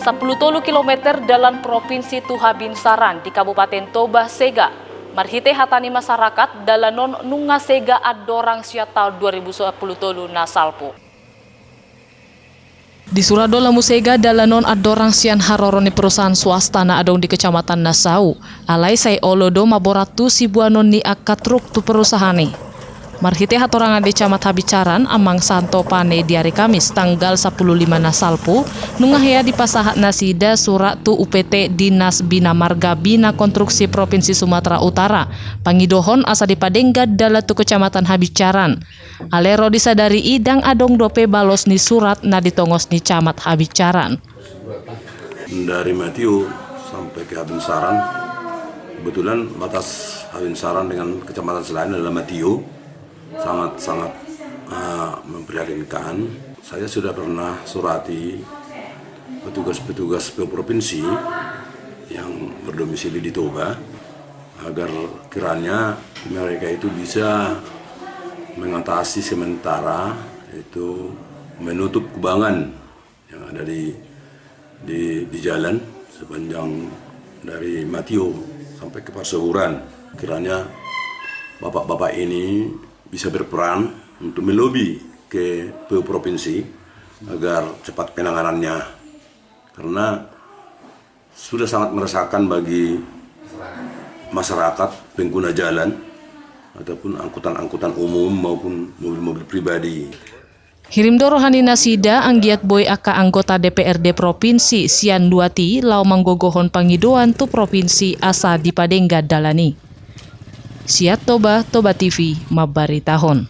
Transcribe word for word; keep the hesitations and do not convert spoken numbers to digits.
Sampulu tolu kilometer dalan provinsi tu Habinsaran di Kabupaten Toba sega. Marhite hata ni masyarakat, dalan on nunga sega andorang sian taon dua ribu sampulu tolu na salpu. Disurat do lamu sega dalan on andorang sian haroro ni perusahaan swasta na adong di Kecamatan Nassau. Alai sai olo do maborat tu sibuanon ni angka truk tu perusahaan i. Marhite hatorangan di Camat Habinsaran, Amang Santo Pane, di ari Kamis tanggal sampulu lima na salpu, nunga hea dipasahat nasida surat tu U P T Dinas Bina Marga Bina Konstruksi Provinsi Sumatera Utara, pangidohon asa dipadenggan dalan tu Kecamatan Habinsaran. Alai ro disadari i, ndang adong dope balos ni surat na ditongos ni Camat Habinsaran. Dari Matio sampai ke Habinsaran, kebetulan batas Habinsaran dengan kecamatan selain adalah Matio, sangat-sangat, eh, memprihatinkan. Saya sudah pernah surati petugas-petugas P U provinsi yang berdomisili di Toba, agar kiranya mereka itu bisa mengatasi sementara, itu menutup kubangan yang ada di, di, di jalan sepanjang dari Matio sampai ke Parsaburan. Kiranya bapak-bapak ini bisa berperan untuk melobi ke P U provinsi agar cepat penanganannya. Karena sudah sangat meresahkan bagi masyarakat pengguna jalan ataupun angkutan-angkutan umum maupun mobil-mobil pribadi. Hirim do roha ni nasida anggiat boi angka anggota D P R D provinsi sian luat i laho manggogohon pangidoan tu provinsi asa dipadenggan dalan i. Sian Toba, Toba T V mambaritahon.